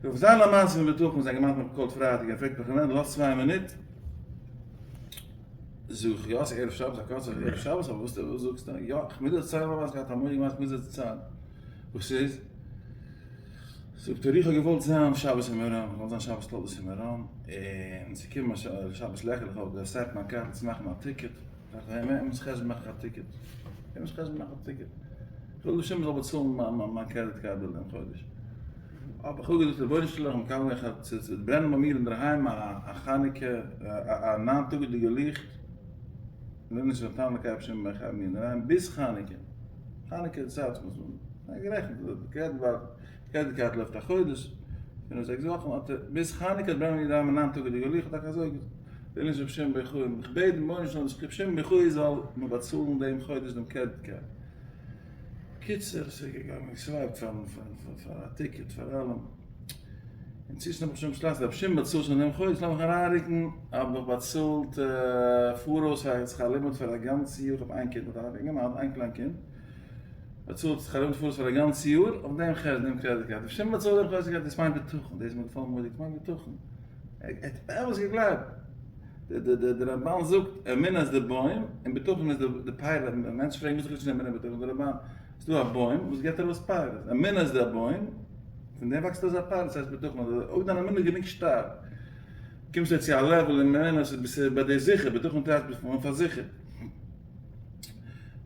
דארף זיין א מעשה פון בטחון, זיין געמיינט מיך געקאלט פרייטאג, ער פרעגט מיך ווען, לאז צוויי מינוט, זאג איך יא, ס'איז ערב שבת, א קורצע ערב שבת, אבער וואס וואס זאגסטו, יא, איך מוז דיר דערציילן א מעשה, געהאט א מורא'דיגע מעשה, איך מוז דיר דערציילן, וואס איז? זאגט ער, איך האב געוואלט זיין שבת אין מירון, איך געוואלט זיין שבת תולדות אין מירון, און ס'איז געקומען שבת לך לך, האב איך געסעט מיין קארטל צו מאכן א ticket, טראכט איך, וועמענס חשבון מאך איך א ticket? וועמענס חשבון מאך איך א ticket? איך וויל בשם זאל באצאלן מיין credit card bill דעם חודש. האב איך אפגעזאגט רבונו של עולם, איך מקבל געווען ס'וועט ברענען ביי מיר אינדערהיים א חנוכה, א ניין טאגעדיגע ליכט, לעילוי נשמת תנא קייב שם ביי מיר אינדערהיים ביז חנוכה. חנוכה איז די צייט וואס מען האט גערעכנט, די credit card לויפט א חודש, פינף זעקס וואכן, האט ער ביז חנוכה וועט ברענען מיר אינדערהיים א ניין טאגעדיגע ליכט, האט ער אזוי געזאגט, לעילוי נשמת שם ביי חיים, איך בעט דעם רבונו של עולם זכות שם ביי חיים זאל מיר באצאלן דעם חודש דעם credit card. קיצור, ס'איז געגאנגען געסווייפט פאר פאר א ticket פאר אלעם. אינצווישן האב איך שוין באשלאסן רבי שמעון באצאלט שוין דעם חודש, לאמיך אריינרוקן, האב איך באצאלט פאראויס פאר שכר לימוד פאר א גאנצע יאר, איך האב איין קינד, האט א אינגערמאן האט איין קליין קינד, באצאלט שכר לימוד פאראויס פאר א גאנצע יאר, אויף דעם חשבון דעם credit card, רבי שמעון באצאלט דעם credit card, דאס מיינט בטחון, דאס איז מיר געפאלן מורא'דיג, דאס מיינט בטחון, ער האט באמת געגלייבט, די רמבן זאגט אמונה איז די בוים און בטחון איז די פירות, מענטשן פרעגן וואס איז חוץ פון אמונה און בטחון, די רמבן, ס'איז דא א בוים וואס געבט ארויס פירות, אמונה איז דער בוים, פון דעם וואקסט ארויס א פירות, דאס הייסט בטחון, אויב דיין אמונה איז גענוג שטארק, קומסטו צו א level אין אמונה וואס ביסט ביי דיר זיכער, בטחון טייטש ביסט פארזיכערט.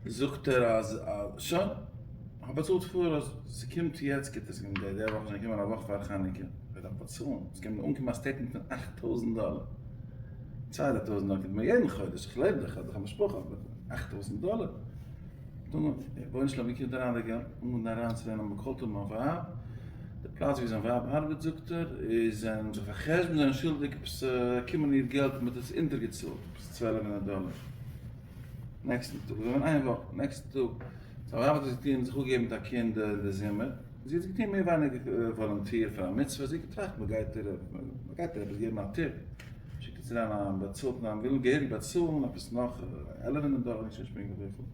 זאגט ער אז שוין, כ'האב באצאלט פאראויס, ס'קומט יעצט גוט, עס קומט די וואך, שוין געקומען א וואך פאר חנוכה, איך דארף באצאלן, עס קען אנקומען א statement פון 8000 דאלער, צוויי דריי טויזנט דאלער קומט מיר יעדן חודש, איך לעב דאך, איך האב דאך א משפחה, אבער 8000 דאלער? רבונו של עולם ווי קומט אריין די געלט? אנגעהויבן אריינצורענען מ'קאלט אן מיין ווייב, די פלאץ ווי זיין ווייב ארבעט זאגט ער, איז זענען זיך פאר'חשבונ'ט זענען שולדיג עפעס קומען איר געלט מ'האט עס אונטערגעצאלט עפעס צוועלף הונדערט דאלער. נעקסטן טאג, אזוי אין איין וואך, נעקסטן טאג, זיין ווייב האט עס געטון, זיך אפגעגעבן מיט א קינד אין די זומער, זי האט עס געטון מער ווייניגער volunteer פאר א מצוה, זי האט געטראכט מען גייט איר מען גייט איר עפעס געבן א tip, שיקט איר צו אריין א באצאלט ניין ווילן געהעריג באצאלן עפעס נאך עלף הונדערט דאלער נישט נישט פונקטליך וויפיל.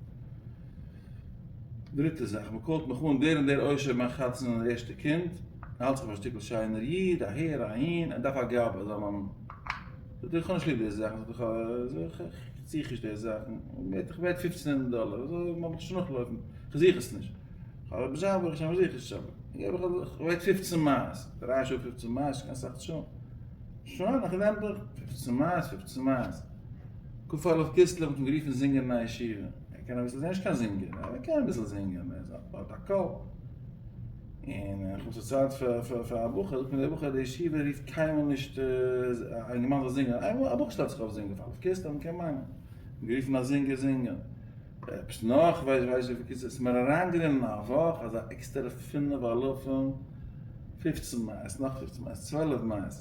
דריטע זאך, מען קאלט מיך אן דער און דער עושר מיין חתן און ערשטע קינד, ער האלט זיך פאר א שטיקל שיינער איד, אהער אהין, ער דארף א גבאי זאל אים זאגט ער איך האב נישט ליב די זאכן, זאגט איך איך זוך נישט די זאכן, איך בעט פופצן הונדערט דאלער, אזוי לאמיך נישט נאכלויפן, איך זוך עס נישט, איך האב עפעס ברוך השם איך זוך נישט אבער איך בעט פופצן מאות, דריי שעה פופצן מאות איז קיין סאך שעה, שוין איך נעם דיך, פופצן מאות, פופצן מאות, כ"א כסלו האט מען גערופן זינגען אין א ישיבה, ער קען אביסל זינגען, נישט קיין זינגער, אבער ער קען אביסל זינגען, ער האט א קול. און איך האב דערציילט פאר א בחור, זאגט מיר דער בחור די ישיבה רופט קיינמאל נישט א אינגערמאן זאל זינגען, איינמאל א בחור שטעלט זיך אויף זינגען פאר אלף כסלו מ'קען מיינען, גערופן א זינגער זינגען, עפעס נאך ווייס ווייס וויפיל קיצור ס'איז מיר אריינגערינען א וואך אזא עקסטערע פינף אלפים, פופצן מאות, נאך פופצן מאות, צוועלף מאות.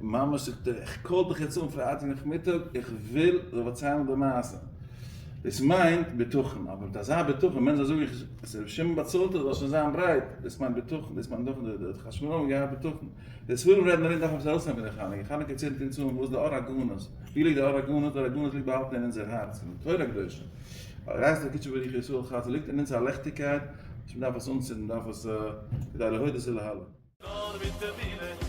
ממש זאגט ער, איך call דיך יעצט אן פרייטאג נאכמיטאג, איך וויל זאל פארציילן די מעשה. דאס מיינט בטחון, אבער מיט אזא בטחון, מען זאל זאגן איך עס רבי שמעון באצאלט עס זאל שוין זיין ברייט, דאס מיינט בטחון, דאס מיינט בטחון, די חשמונאים האבן געהאט בטחון. די ספרים רעדן ארום דארף מען עפעס ארויסנעמען פון די חנוכה, חנוכה צינדט אונז אן וואס איז די אור הגנוז, ווי ליגט די אור הגנוז, די אור הגנוז ליגט באהאלטן אין אונזער הארץ, אין די תורה הקדושה, אורייתא דקודשא בריך הוא ישראל חד, ס'ליגט אין אונז א לעכטיגקייט וואס מען דארף עס אנצינדן, מען דארף עס כדי להודות ולהלל. נאר מיט אמונה.